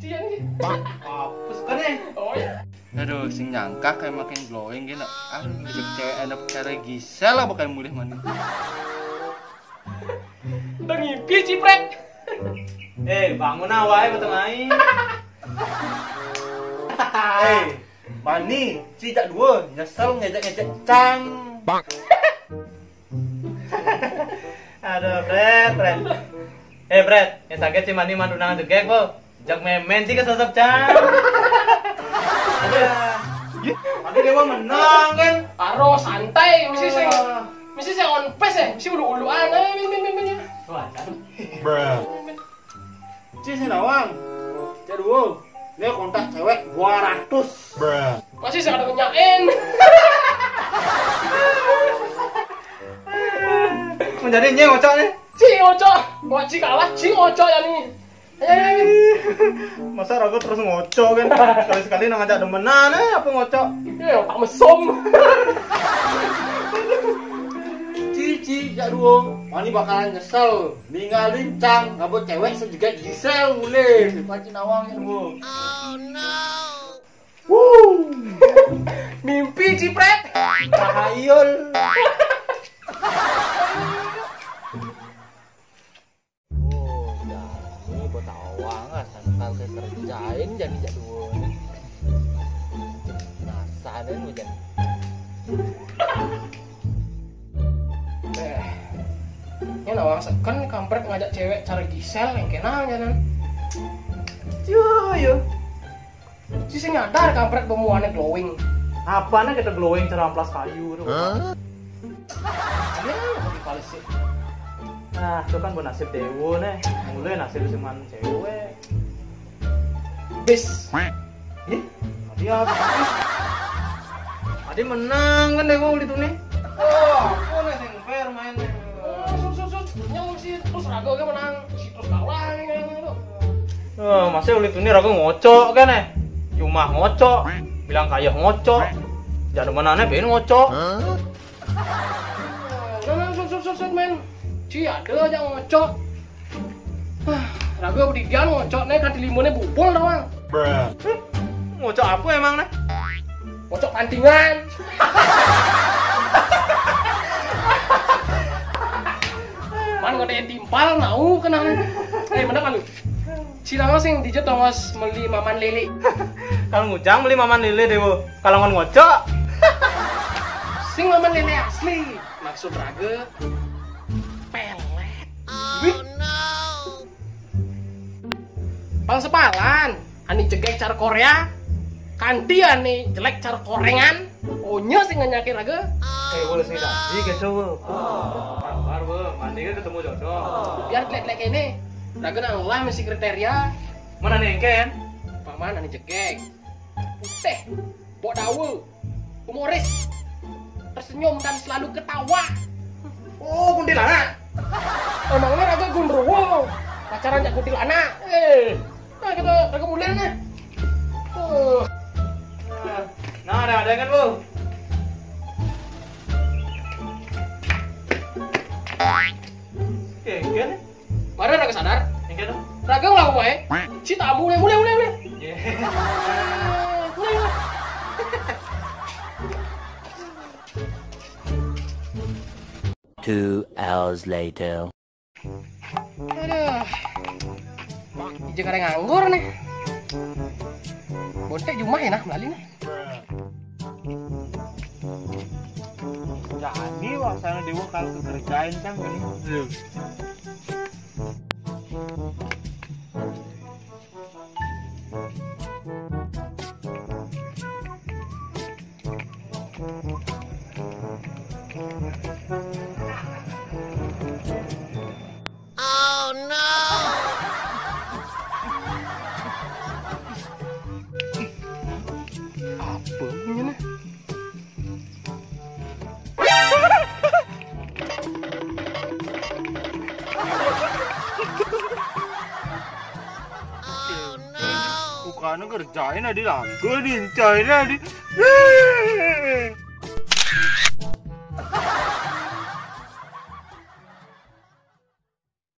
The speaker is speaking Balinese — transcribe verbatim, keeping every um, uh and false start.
Cian ki. Apa suka nih? Oh ya. Aduh, sing nyangka kayak makin glowing gini. Ah, ngajak cewek enak cara Gisel apa kayak mulih mana? Udah ngipi, ciprek. Eh, bangun awai, betul main. Eh, Mani, cicak dua, nyesel ngejek-ngejek cang. Aduh, Fred, Fred. Eh, Fred, yang sakit si Mani mantunang jegek, bo. Jak memen sih kesesep cang. Aduh. Tapi dia mah menang kan. Aro santai, mesti sing, mesti sing on pace ya, mesti ulu-uluan aja, min, min, min, min. Wah, cang. Bruh. Ci si Nawang. Cak dua. Ini kontak cewek dua ratus. Masih saya ada nyain. Menjadi nyeng ngocok nih. Ci ngocok. Wah, ci kalah, ci ngocok ya nih. Ayo, ayo, ayo. Masa ragu terus ngocok kan? Sekali-sekali nang ngajak demenan, eh, apa ngocok? Ya, tak mesum. Cici, jak dua. Mani bakalan nyesel. Ninggalin cang, ngabut cewek sejegat Gisel mulih. Paci Nawang ya, bu. Wuh. Mimpi, cipret. Tahayul. Oh, jani botawang ah, sangkal kekerjain jani jadwalnya. Penasaran lu jani. Eh, ini nawang seken kampret ngajak cewek cara Gisel yang kenal janan. Yo, yo. Si sing nyadar kampret bemuane glowing. Apane kita glowing cara amplas kayu tu? Hah? Iya, di palisi. Ah, itu kan bernasib dewa nih. Mulai nasib cuman cewek. Bis. Ih, dia. Adi menang kan dewa itu nih. Oh, aku nih sing fair main nih. Oh, sut, sut, sut. Nyong si terus raga ke menang. Si terus kalah nih kayaknya tuh. Eh, masa ulit ini raga ngocok kan eh? Cuma ngocok, bilang kaya ngocok. Jadi mana nih ben ngocok? Nah, nah, sut, sut, sut, sut, men. Ci ada aja ngocok. Ah, raga bedidian ngocok nih kan limone bubul doang. Ngocok apa emang nih? Ngocok pantingan. Man ngode timpal mau kenal. Eh, mana kalu? Silang sing dijat tongos meli maman lele. Kalau ngujang meli maman lele dewa. Kalau ngon ngocok. Sing maman lele asli. Maksud raga pelet. Wih. Pang sepalan, ani jegek cara Korea, kanti ani jelek cara korengan, onya sing nganyake raga. Eh, boleh sih dah. Iya, gitu. Sabar, Bu. Mandi kan ketemu jodoh. Biar jelek-jelek ini, raga nang lah mesti kriteria. Mana nih, Ken? Paman ani jegek. Putih, bok dawa, humoris, tersenyum dan selalu ketawa. Oh, kuntilanak. Emangnya raga gundruwo, pacaran jak kuntilanak. Eh, nah kita raga mulai nih. Oh. Nah, ada ada kan, Bu? Oke, oke nih. Mana raga sadar? Yang kena? Raga ulah wae. Si tamu mulai mulai mulai mulai. Iya. Mulai, mulai. Two hours later. Aduh. Ija kada nganggur nih. Bontek jumah ya nah balik nih. Jani wah sana dewa kalau kerjain kan gini. Oh no. Apa ini? Bukannya kerjain adi lagu diincain adi.